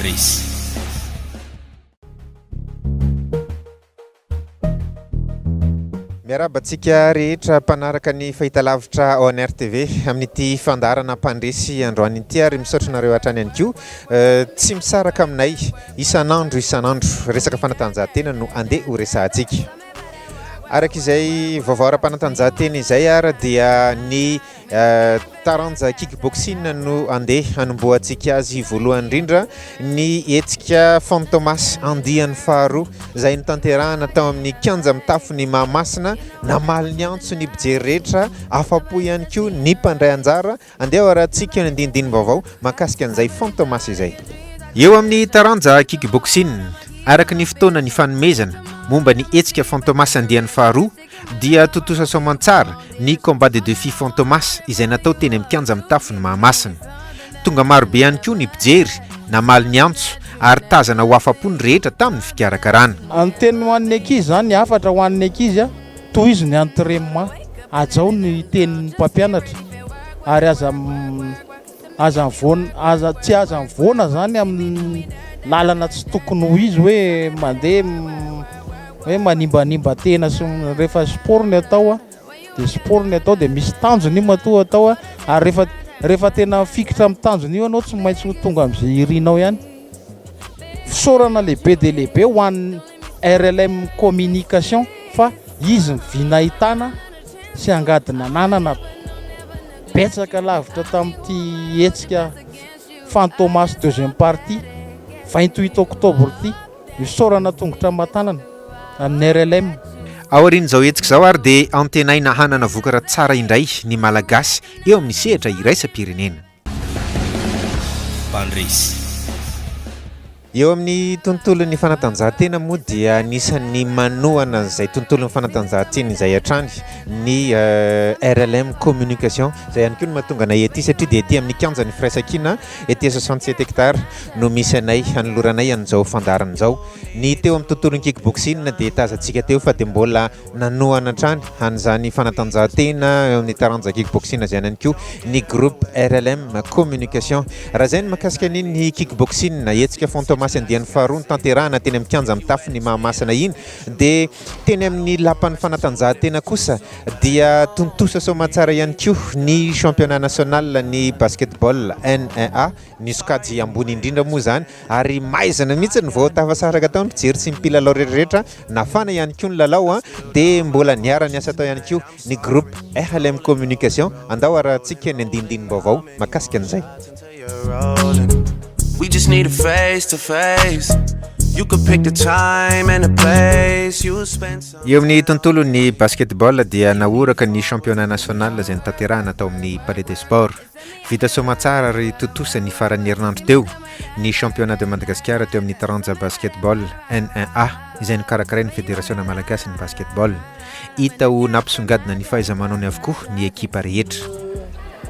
Mpandresy. Miarahaba antsika rehetra mpanaraka ny fahitalavitra ONR TV amin'ity fandaharana mpandresy androany ity ary misaotra anareo hatrany ihany koa eh, tsy misaraka aminay isan'andro isan'andro resaka fanatanjahantena no andeha ho resahantsika. Araka izay vaovao ara-panatanjahantena izay ary dia ny Taranja kick-boxing no andeha hanombohantsika azy voalohany indrindra, ny hetsika Fantomas andiany faharoa izay notanterahana tao amin'ny kianja mitafon'i Mahamasina. Namaly ny antso ny mpijery rehetra, afa-po ihany koa ny mpandray anjara. Andeha ho arahantsika ny andinindini-baovao mahakasika an'izay Fantomas izay. Eo amin'ny taranja kick-boxing, araka ny fotoana nifanomezana momba ny hetsika Fantomas andiany faharoa, dia tontosa soamantsara ny Combat de défi Fantomas izay natao teny amin'ny kianja mitafon'i Mahamasina. Tonga marobe ihany koa ny mpijery, namaly ny antso ary tazana ho afa-po ny rehetra tamin'ny fikarakarana. Ny teny ho an'ny ankizy izany, ny hafatra ho an'ny ankizy, tohizo ny entrainement, hajao ny tenin'ny mpampianatra ary aza Aza mivoana, aza, tsy aza mivoana zany amin'ny lalana tsy tokony ho izy hoe mandeha hoe manimbanimba tena sy rehefa sport ny atao a, de sport ny atao de misy tanjona io matoa atao a, ary rehefa rehefa tena mifikitra amin'ny tanjona io ianao tsy maintsy ho tonga amin'izay irinao ihany. Fisaorana lehibe dia lehibe ho an'ny RLM Communication fa izy ny vy nahitana sy angady nananana Betsaka lavitra tamin'ity hetsika Fantomas deuxième partie 28 octobre ity. Isaorana tongotra aman-tanana amin'ny RLM. Aorian'izao hetsika izao ary dia antenaina hanana vokatra tsara indray ny Malagasy eo amin'ny sehatra iraisam-pirenena. Mpandresy. Eo amin'ny tontolon'ny fanatanjahantena moa dia anisan'ny manohana an'izay tontolon'ny fanatanjahantena izay hatrany ny RLM Communication. Izay ihany koa no mahatonga anay ety satria dia ety amin'ny kianjan'ny Firaisankina ety 67 hectares no misy anay hanoloranay an'izao fandaharana izao. Ny teo amin'ny tontolon'ny kick-boxing dia tazantsika teo fa dia mbola Nanohana hatrany an'izany fanatanjahantena eo amin'ny taranja kick-boxing izay ihany koa ny groupe RLM Communication. Raha izay ny mahakasika an'iny kick-boxing, hetsika Fantomas andiany faharoa notanterahana teny amin'ny kianja mitafon'i Mahamasina iny, dia teny amin'ny lapan'ny fanatanjahantena kosa dia tontosa soamantsara ihany koa ny championnat national ny basketball N1A, ny sokajy ambony indrindra moa izany. Ary maizina mihitsy ny vao tafasaraka tao ny mpijery sy ny mpilalao rehetrarehetra, nafana ihany koa ny lalao an, dia mbola niara-niasa tao ihany koa ny groupe RLM Communication, andao arahantsika ny andinindinin-baovao mahakasika an'izay. Eo amin'ny tontolon'ny basketball dia nahoraka ny championnat national izay notanterahina tao amin'ny Palais des Sports. Vita soamantsara ary tontosa ny faran'ny herinandro teo ny Championnat de Madagascar teo amin'ny taranja basketball N1A izay nokarakarain'ny Federasiona Malagasy ny basketball. Hita ho nampisongadina ny fahaiza-manaony avokoa ny ekipa rehetra.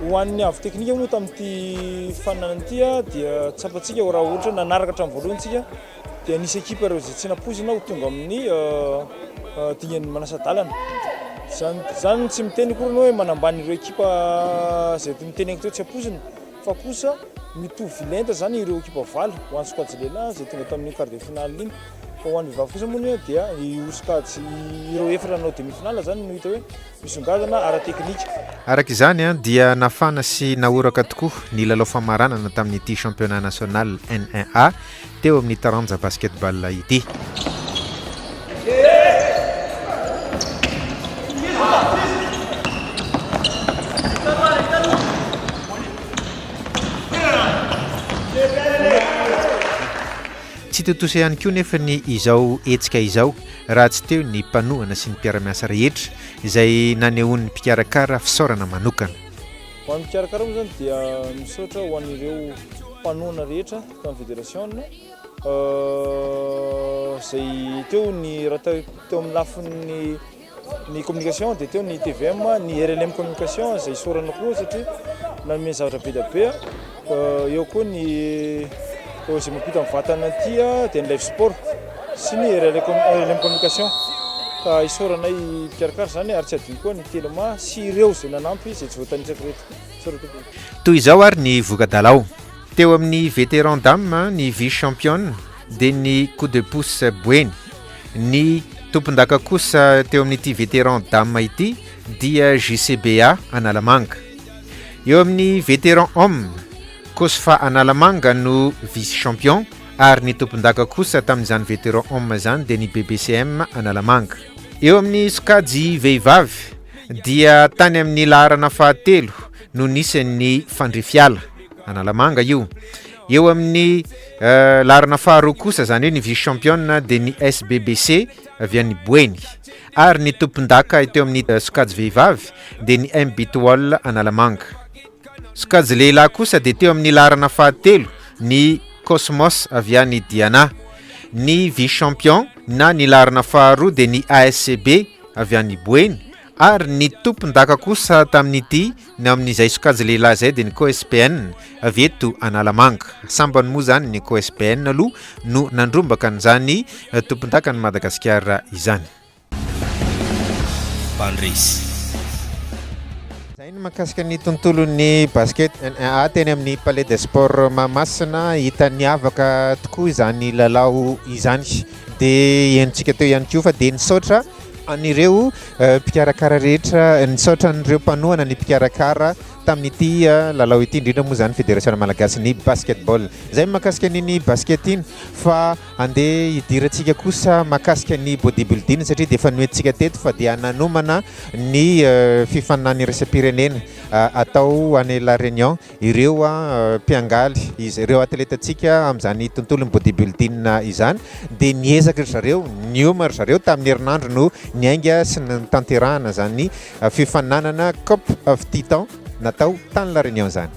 Ho an'ny avo teknika moa tamin'ity faninanana ity dia tsapantsika raha ohatra nanaraka hatramin'ny voalohany isika dia nisy ekipa ireo izay tsy nampoizina ho tonga amin'ny dingan'ny manasa-dalana. Izany izany tsy miteny akory ny hoe manambany ireo ekipa izay niteneniko teo tsy ampoizina fa kosa mitovy lenta izany ireo ekipa valo ho an'ny sokajy lehilahy izay tonga tamin'ny quart de finale iny. Fa ho an'ny vehivavy kosa moa dia io sokajy ireo efatra nanao demi finale izany no hita hoe misongadina ara-teknika. Araka izany dia nafana sy nahoraka tokoa ny lalao famaranana tamin'ity championnat national N1A teo amin'ny taranja basketball ity. Tsy tontosa ihany koa nefa ny izao hetsika izao raha tsy teo ny mpanohana sy ny mpiara-miasa rehetra izay nanehoan'ny mpikarakara fisaorana manokana. Ho an'ny mpikarakara moa izany dia misaotra ho an'ireo mpanohana rehetra tamin'ny federasiona izay teo ny raha teo amin'ny lafiny ny communication dia teo ny tvm, ny rlm communication izay isaorana koa satria nanome zavatra be dia be, eo koa ny izay mampita ny vatana aty dia ny live sport sy ny rlm communication ka isaoranay mpikarakara izany ary tsy adino koa ny telma sy ireo izay nanampy izay tsy voatanisako reto. Isaorana tompoko. Toy izao ary ny voka-dalao. Teo amin'ny vétéran dame, ny vice championne dia ny Coup de pouce Boeny. Ny tompondaka kosa teo amin'ity vétéran dame ity dia JCBA Analamanga. Eo amin'ny vétéran homme, Cosfa Analamanga no vice champion ary ny tompondaka kosa tamin'izany vétéran homme izany dia ny BBCM Analamanga. Eo amin'ny sokajy vehivavy dia tany amin'ny laharana fahatelo no nisy an'ny Fandrifiala. Analamanga io. Eo amin'ny laharana faharoa kosa, izany hoe ny vice championne dia ny SBBC avy any Boeny. Ary ny tompondaka teo amin'ny sokajy vehivavy dia ny MB Twal Analamanga. Sokajy lehilahy kosa dia teo amin'ny laharana fahatelo ny Cosmos avy any Diana. Ny vice champion na ny laharana faharoa dia ny ASCB avy any Boeny. Ary ny tompondaka kosa tamin'ity ny amin'izay sokajy lehilahy izay dia ny COSPN avy eto Analamanga. Sambany moa izany ny COSPN aloha no nandrombaka an'izany tompondakan'i Madagasikara izany. Mpandresy. Izay ny mahakasika ny tontolon'ny basket NAA teny amin'ny Palais des Sports Mahamasina. Hita niavaka tokoa izany lalao izany. Dia henontsika teo ihany koa fa dia nisaotra an'ireo mpikarakara rehetra, nisaotra an'ireo mpanohana ny mpikarakara tamin'ity lalao ity, indrindra moa izany Federasiona Malagasy ny basketball. Izay ny mahakasika an'iny basket iny fa andeha hidirantsika kosa mahakasika ny bodybuilding satria dia efa noentintsika teto fa dia nanomana ny fifaninanana iraisam-pirenena atao any La Réunion ireo mpiangaly izy ireo atletantsika amin'izany tontolon'ny bodybuilding izany dia niezaka ry zareo, nioma ry zareo tamin'ny herinandro no niainga sy notanterahana izany fifaninanana Cup of Titan natao tany La Réunion izany.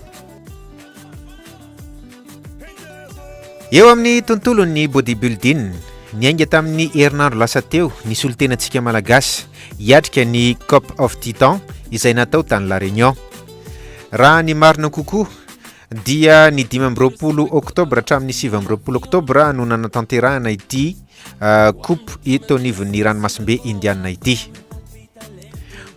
Eo amin'ny tontolon'ny bodybuilding, niainga tamin'ny herinandro lasa teo ny solontenantsika malagasy hiatrika ny Cup of Titan izay natao tany La Réunion. Raha ny marina kokoa dia ny 25 oktobra hatramin'ny 29 oktobra no nanatanterahana ity coupe eto anivon'ny ranomasimbe Indiana ity.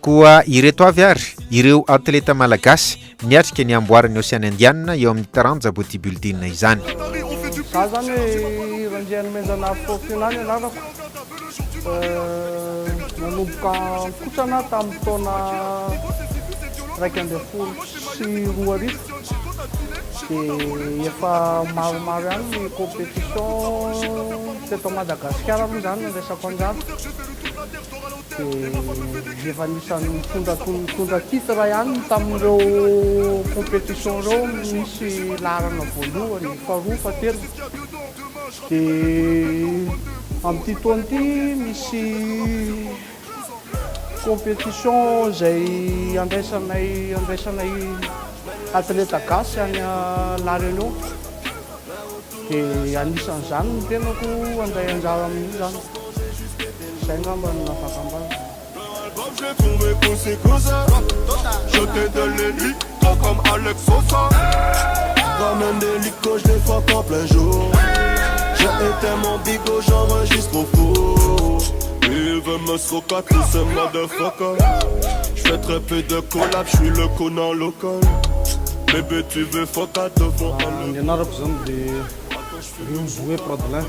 Koa ireto avy ary ireo atleta malagasy miatrika ny amboaran'ny Oseana Indiana eo amin'ny taranja bodybuilding izany. Za zany Randrianomenjanahary Fortunat ny anarako. Nanomboka nikotrana tamin'ny taona 2011 dia efa maromaro ihany ny compétition teto Madagasikara aloha izany nandraisako anjara. Dia efa anisan'ny nitondra nitondra titre ihany tamin'ireo compétition ireo, nisy laharana voalohany, faharoa, fahatelo. Dia amin'ity taona ity misy compétition izay andraisanay andraisanay atleta gasy any La Réunion. Dia anisan'izany ny tenako handray anjara amin'io izany. Izay angamba no afaka ambara. Ny anarako izany dia Rio Zoé Pradelin.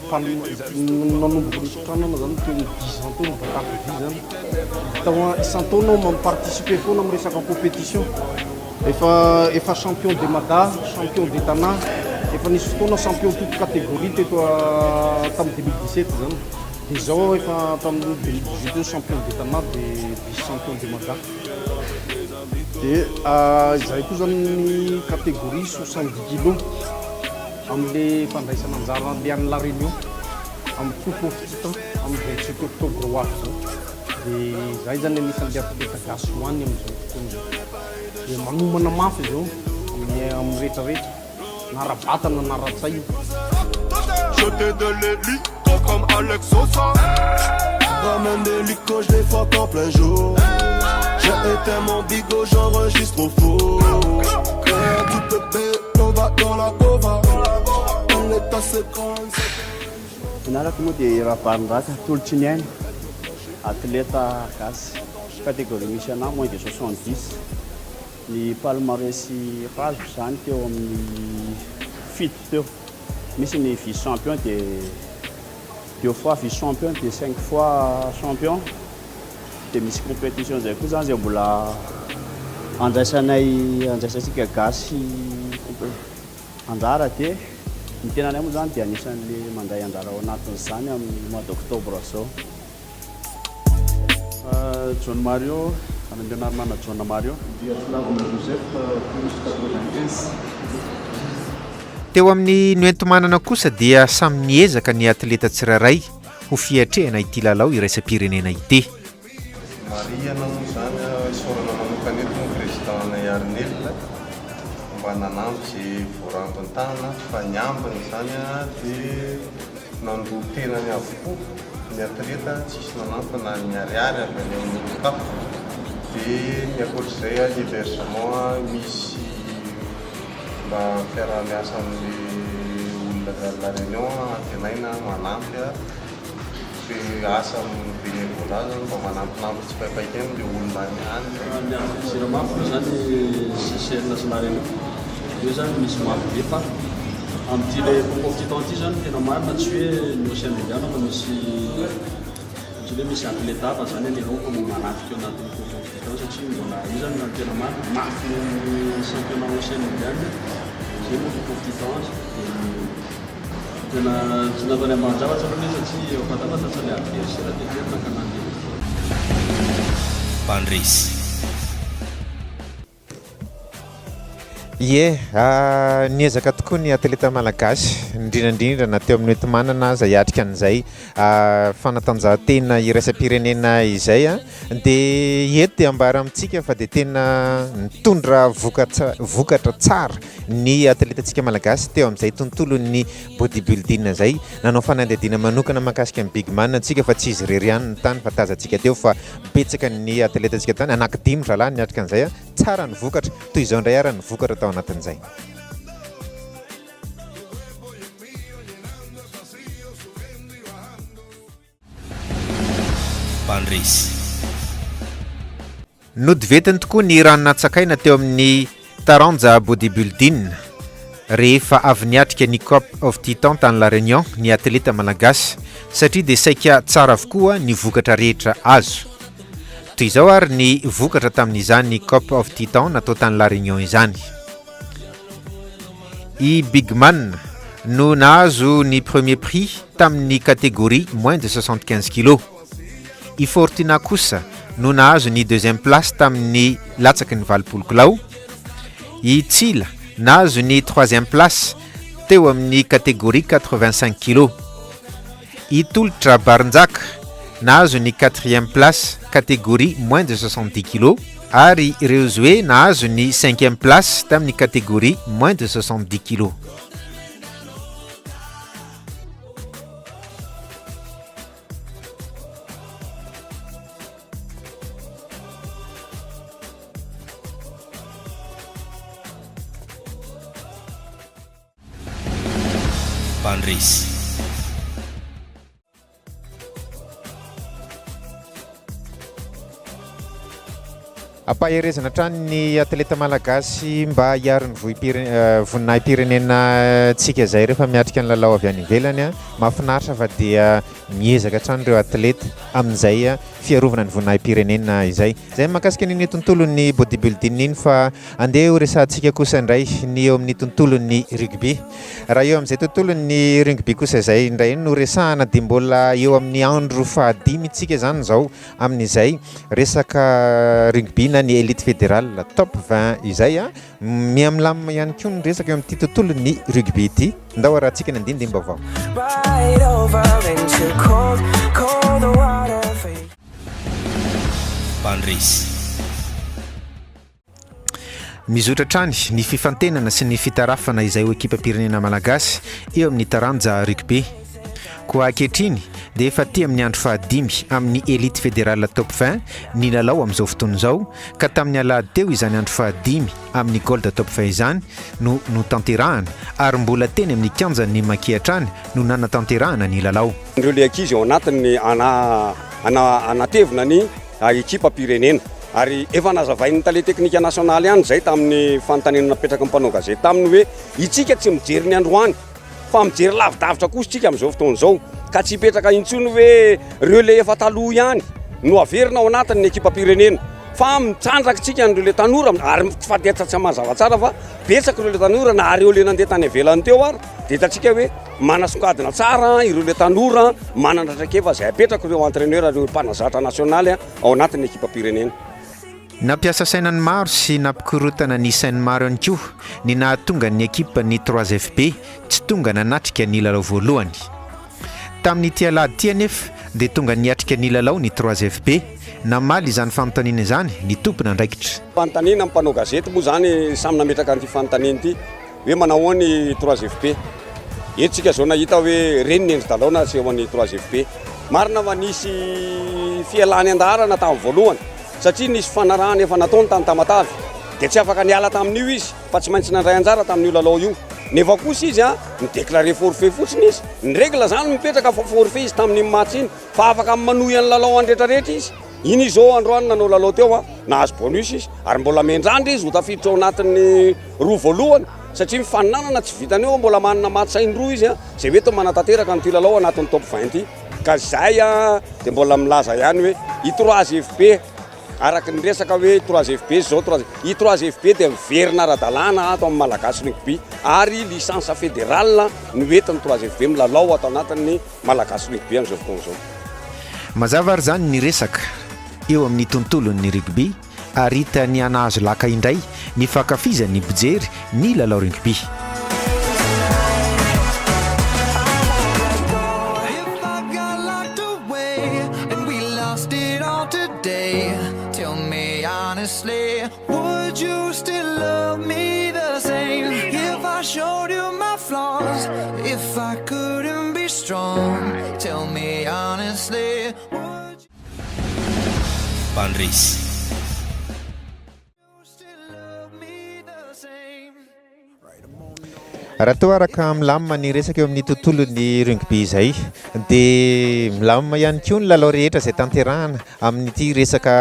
Efa nanomboka nitranana zany teo amin'ny dix ans teo nibatako vy zany. Tao isan-taona aho mi-participer foana amin'ny resaka compétition. Efa efa champion de Mada, champion de Tana, efa nisy fotoana champion toute catégorie teto tamin'ny 2017 zany. Dia izao aho efa tamin'ny 2018 eo champion de Tana dia vice champion de Mada. Dia izahay koa zany ny catégorie 70 kilos amin'le fandraisana anjara andeha any La Réunion amin'ny Coupe of Titan amin'ny 27 octobre ho avy izao. Dia izahay zany anisan'le atleta gasy ho any amin'izao fotoana izao. Dia manomana mafy izao amin'ny amin'ny rehetrarehetra na ara-batana na ara-tsaina. Jeter de l'hélico comme Alex Sosa. Ramène l'hélico, je les fuck en plein jour. J'ai éteint mon bigot, j'enregistre au four. Tout bébé, on va dans la cova. Elle est assez grande. Anarako moa dia Rabarindraka Tolotry ny aina, atleta gasy, catégorie misy anahy moins de 70. Ny palmarès azoko izany teo amin'ny fito teo. Misy ny vice champion dia deux fois vice champion dia cinq fois champion. Dia misy compétition izay koa izany izay mbola andraisanay andraisantsika gasy anjara dia ny tenanay moa izany dia anisan'le mandray anjara ao anatin'izany amin'ny mois d'octobre izao. John Mario, Randrianarinana John Mario. Andriatsilavina Joseph, plus 95. Teo amin'ny noenti-manana kosa dia samy niezaka ny atleta tsirairay ho fiatrehana ity lalao iraisam-pirenena ity. Marihana moa izany, isaorana manokana eto moa Président anay Arnel mba nanampy izay voarambin'ny tanana fa ny ambiny izany dia Nandoa tenany avokoa ny atleta, tsisy nanampy na ny ariary avy any amin'ny olon-kafa. Dia ny ankoatr'izay ny hébergement misy mba fiaraha-miasa amin'ny olona avy any La Réunion antenaina manampy fe asa amin'ny bénévolat zany mba manampinampy tsipaipaika eny le olona any any. Ny adversaire mafy aloha zany Seychelles sy La Réunion, eo zany misy mafy be fa amin'ity le Coupe of Titan ity zany tena marina tsy hoe ny Océan Indien fa misy ohatran'ny hoe misy athlète hafa zany any Europe no manafika eo anatin'ny Coupe of Titan satria mbola io zany raha ny tena marina mafy noho ny championnat Océan Indien zay moa Coupe of Titan dia Tena tsy nataony ambanin-javatra aloha ilay izy satria efa fantapantatra ilay adversaire dia tena naka nandeha. Mpandresy. Ie, niezaka tokoa ny atleta malagasy, indrindra indrindra na teo amin'ny hoenti-manana aza hiatrika an'izay fanatanjahantena iraisam-pirenena izay. Dia eto dia ambara amintsika fa dia tena nitondra vokatra vokatra tsara ny atletantsika malagasy teo amin'izay tontolon'ny bodybuilding izay. Nanao fanadihadiana manokana mahakasika ny Big Man antsika fa tsy izy irery ihany ny tany fa tazantsika teo fa betsaka ny atletantsika tany, anankidimy zalahy niatrika an'izay. Tsara ny vokatra, toy izao indray ary ny vokatra tao anatin'izay. Mpandresy. Nodivetiny tokoa ny rano natsakaina teo amin'ny taranja bodybuilding rehefa avy niatrika ny Cup of Titan tany La Réunion ny atleta malagasy satria dia saika tsara avokoa ny vokatra rehetra azo. Toy izao ary ny vokatra tamin'izany Cup of Titan natao tany La Réunion izany. I Big Man no nahazo ny premier prix tamin'ny catégorie moins de 75 kilos. I Fortuna kosa no nahazo ny deuxième place tamin'ny latsaky ny 80 kilao. I Tsila nahazo ny troisième place teo amin'ny catégorie 85 kilos. I Tolotra Barinjaka nahazo ny quatrième place catégorie moins de 70 kilos ary ireo Zoe nahazo ny cinquième place tamin'ny catégorie moins de 70 kilos. Mpandresy. Ampaherezana hatrany ny atleta malagasy mba hiaro ny voninahi-pirenena-ntsika izay rehefa miatrika ny lalao avy any ivelany. Mahafinaritra fa dia miezaka hatrany ireo atleta amin'izay fiarovana ny voninahi-pirenena izay. Izay mahakasika an'iny tontolon'ny bodybuilding iny fa andeha ho resahantsika kosa indray ny eo amin'ny tontolon'ny rugby. Raha eo amin'izay tontolon'ny rugby kosa izay indray no resahana dia mbola eo amin'ny andro fahadimy isika izany izao amin'izay resaka rugby na ny Elite Fédérale Top 20 izay. Miha milamina ihany koa ny resaka eo amin'ity tontolon'ny rugby ity. Ndao arahantsika ny andinindinimbaovao. Mpandresy. Mizotra hatrany ny fifantenana sy ny fitarafana izay ho ekipam-pirenena malagasy eo amin'ny taranja rugby. Koa ankehitriny dia efa aty amin'ny andro fahadimy amin'ny Elite Fédérale Top 20 ny lalao amin'izao fotoana izao ka tamin'ny alahady teo izany andro fahadimy amin'ny Gold Top 20 izany no notanterahana ary mbola teny amin'ny kianjan'ny Maki hatrany no nanatanterahana ny lalao. Ireo le ankizy ao anatiny ana ana anatevina ny ekipam-pirenena. Ary efa nazavain'ny tale teknika nasionaly ihany izay tamin'ny fanontaniana napetraky ny mpanao gazety taminy hoe itsika tsy mijery ny androany fa mijery lavidavitra kosa isika amin'izao fotoana izao ka tsy hipetraka intsony hoe ireo le efa taloha ihany no averina ao anatin'ny ekipam-pirenena fa mitrandraka isika an'ireo le tanora ary fa dia tsy mazava tsara fa betsaka ireo le tanora na ireo le nandeha tany ivelany teo ary dia hitantsika hoe manasongadina tsara ireo le tanora manana traikefa izay apetraka ireo entraîneur ireo mpanazatra nasionaly ao anatin'ny ekipam-pirenena. Nampiasa saina ny maro sy nampikorontana ny sain'ny maro ihany koa ny nahatonga ny ekipan'ny Trois FB tsy tonga nanatrika ny lalao voalohany. Tamin'ity alahady ity anefa dia tonga niatrika ny lalao ny Trois FB. Namaly izany fanontaniana izany ny tompon'andraikitra. Fanontaniana ny mpanao gazety moa izany samy nametraka an'ity fanontaniana ity. Hoe manao ahoana i trois FP? Eto tsika zao nahita hoe reny ny endri-dalao na tsy eo an'i trois FP. Marina fa nisy fialany an-daharana tamin'ny voalohany satria nisy fanarahana efa nataony tany Tamatave dia tsy afaka niala tamin'io izy fa tsy maintsy nandray anjara tamin'io lalao io. Nefa kosa izy an, ni-déclarer forfait fotsiny izy. Ny règle zany mipetraka fa forfait izy tamin'iny match iny fa afaka manohy an'ny lalao any rehetrarehetra izy. Iny izy zao androany nanao lalao teo an, nahazo bonus izy ary mbola miandrandra izy ho tafiditra ao anatin'ny roa voalohany satria mifaninanana tsy vitany eo mbola manana match indroa izy an, izay mety manatanteraka an'ity lalao anatin'ny top 20 ity. Ka izay an dia mbola milaza ihany hoe i trois FB araka ny resaka hoe trois FB zao trois i trois FB dia miverina ara-dalàna ato amin'ny Malagasy Rugby ary licence fédérale no entin'ny trois FB milalao ato anatin'ny Malagasy rugby amin'izao fotoana izao. Mazava ary izany ny resaka eo amin'ny tontolon'ny rugby ary hita nihanahazo laka indray ny fankafizan'ny mpijery ny lalao rugby. Mpandresy. Raha toa araka milamina ny resaka eo amin'ny tontolon'ny rugby izay dia milamina ihany koa ny lalao rehetra izay tanterahana amin'ity resaka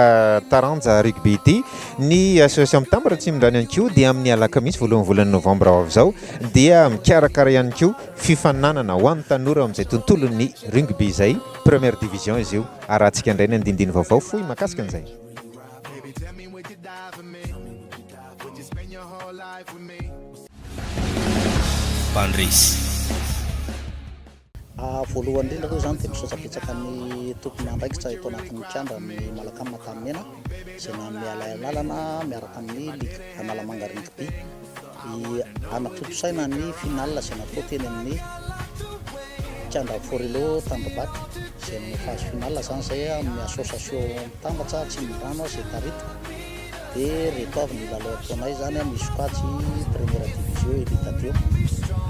taranja rugby ity. Ny Association Mitambatra Atsimondrano ihany koa dia amin'ny alakamisy voalohan'ny volana novambra ho avy izao dia mikarakara ihany koa fifaninanana ho an'ny tanora ao amin'izay tontolon'ny rugby izay, première division izy io. Arahantsika indray ny andinindiny vaovao fohy mahakasika an'izay. Mpandresy. Voalohany indrindra aloha izany dia misaotra betsaka ny tompon'andraikitra eto anatin'ny kianja ny Malacam Antanimena izay nanome alalana miaraka amin'ny Ligue Analamanga Rugby hanatontosaina ny finale izay natao teny amin'ny kianja Forello Tanjombato izay nanao phase finale izany izay amin'ny association mitambatra Atsimondrano izay taritiko Dia reto avy ny lalao ataonay izany an, misy sokajy première division elite deux.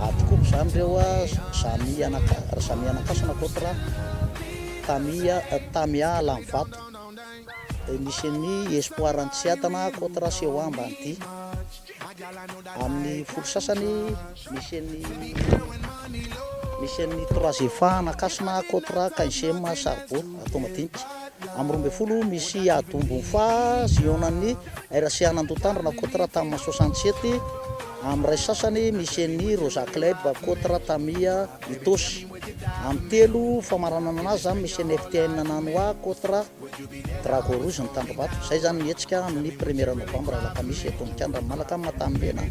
Ady coupe izany ireo an, Zami anaka, Zami Anakasana contre Tamia, Tamia Alanivato. Dia misy ny Espoir Antsiadana contre Sewa Ambanidia. Amin'ny folo sasany misy ny misy ny trois efa Anakasina contre Quinzième Sarbo atao madinika. Amin'ny 12 misy Adombony fa zionan'ny RC Anandotandrina contre Tama 67. Amin'ny iray sasany misy ny Rosa Club contre Tamia Itaosy. Amin'ny telo famaranana anazy zany misy ny FTN Nanoa contre Dragon Rouge ny Tandrovato. Izay zany ny hetsika amin'ny premier novembre alakamisy eto amin'ny kianja Malaka Matanimena.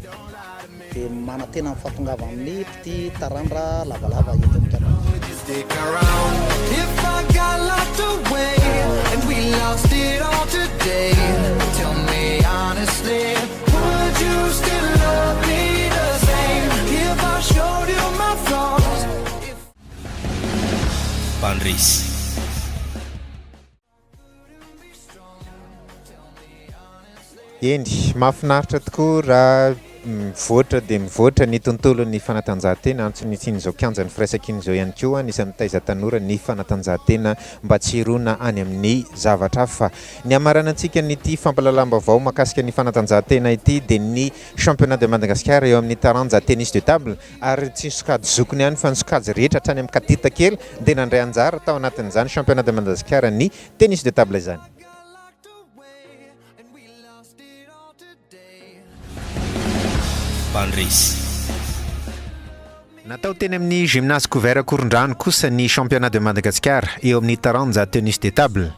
Dia manantena ny fahatongavan'ny mpitia tarandra lavalava eto amin'ny kianja. Mpandresy. Eny, mahafinaritra tokoa raha mivoatra dia mivoatra ny tontolon'ny fanatanjahantena. Antony hisian'izao kianjan'ny firaisankina izao ihany koa, anisan'ny mitaiza tanora ny fanatanjahantena mba tsy hirona any amin'ny zavatra hafa. Ny hamaranantsika an'ity fampahalalam-baovao mahakasika ny fanatanjahantena ity dia ny championnat de Madagascar eo amin'ny taranja tennis de table ary tsy ny sokajy zokiny ihany fa ny sokajy rehetra hatrany amin'ny kadeta kely dia nandray anjara tao anatin'izany championnat de Madagascar ny tennis de table izany. Mpandresy. Natao teny amin'ny Gymnase Couvert Ankorondrano kosa ny Championnat de Madagascar eo amin'ny taranja Tennis de table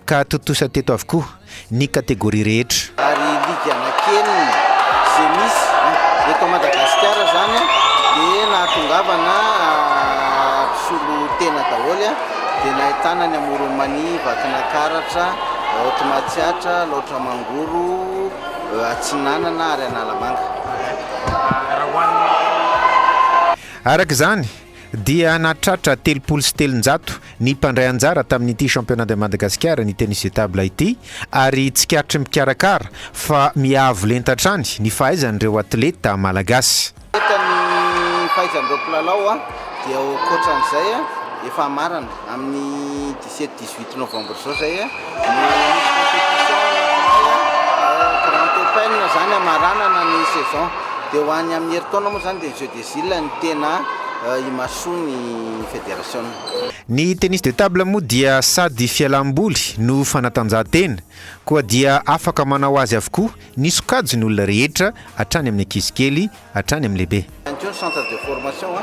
ka tontosa teto avokoa ny kategoria rehetra. Ary ligy anankienina izay misy eto Madagasikara izany dia nahatongavana mpisolo tena daholo dia nahitana ny Amoron'i Mania, Vakinakaratra, Haute Matsiatra, Alaotra Mangoro, Atsinanana ary Analamanga. Araka izany dia nahatratra 330 ny mpandray anjara tamin'ity Championnat de Madagascar ny tennis de table ity ary tsikaritry ny mpikarakara fa miha-avo lenta hatrany ny fahaizan'ireo atleta malagasy. Lenta ny fahaizan'ireo mpilalao dia ankoatran'izay efa hamarana amin'ny 17, 18 novembre izao izay no misy compétition anankiray Grand Open izany hamaranana ny saison dia ho any amin'ny herintaona moa izany dia ny Jeux des Îles no tena imasoan'ny federasiona. Ny tennis de table moa dia sady fialam-boly no fanatanjahantena, koa dia afaka manao azy avokoa ny sokajin'olona rehetra hatrany amin'ny ankizy kely hatrany amin'ny lehibe. Ihany koa ny centre de formation,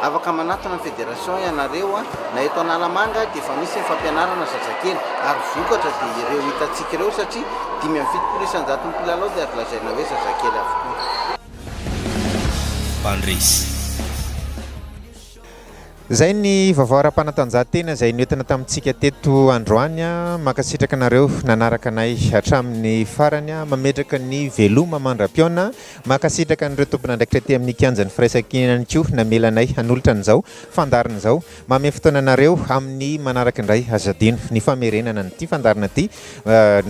afaka manatona ny fédération ianareo na eto Analamanga dia efa misy ny fampianarana zazakely ary vokatra dia ireo hitantsika ireo satria 75% ny mpilalao dia azo lazaina hoe zazakely avokoa. Mpandresy. Izay ny vaovao ara-panatanjahantena izay noentina tamintsika teto androany. Mankasitraka anareo nanaraka anay hatramin'ny farany. Mametraka ny veloma mandra-pihaona. Mankasitraka an'ireo tompon'andraikitra ety amin'ny kianjan'ny firaisankina ihany koa namela anay hanolotra an'izao fandaharana izao. Manome fotoana anareo amin'ny manaraka indray. Aza adino ny famerenana an'ity fandaharana ity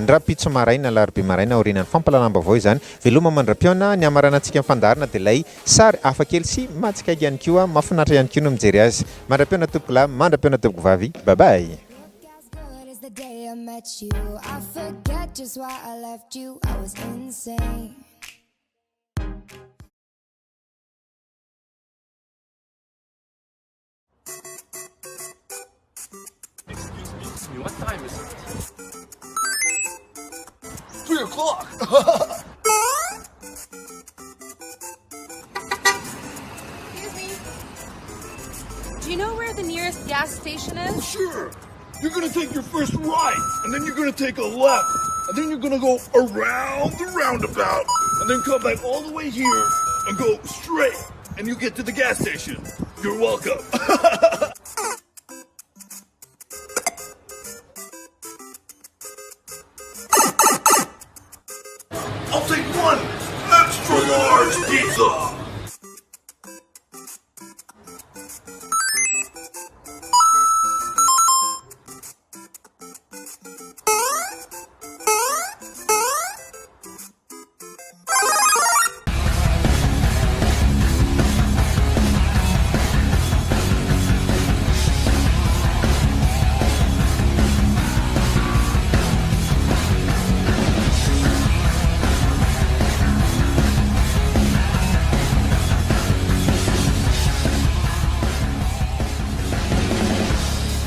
ny rahampitso maraina, alarobia maraina aorianan'ny fampahalalam-baovao izany. Veloma mandra-pihaona. Ny hamaranantsika ny fandaharana dia ilay Sary hafa kely sy mahatsikaiky ihany koa, mahafinaritra ihany koa no mijery azy. Mandra-pihaona tompokolahy, mandra-pihaona tompokovavy. Bye bye. Excuse me, what time is it? 3 o'clock! Excuse me. Do you know where the nearest gas station is? Sure. You're gonna take your first right, and then you're gonna take a left, and then you're gonna go around the roundabout, and then come back all the way here and go straight, and you get to the gas station. You're welcome. I'll take one extra large pizza.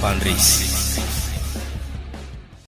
Mpandresy.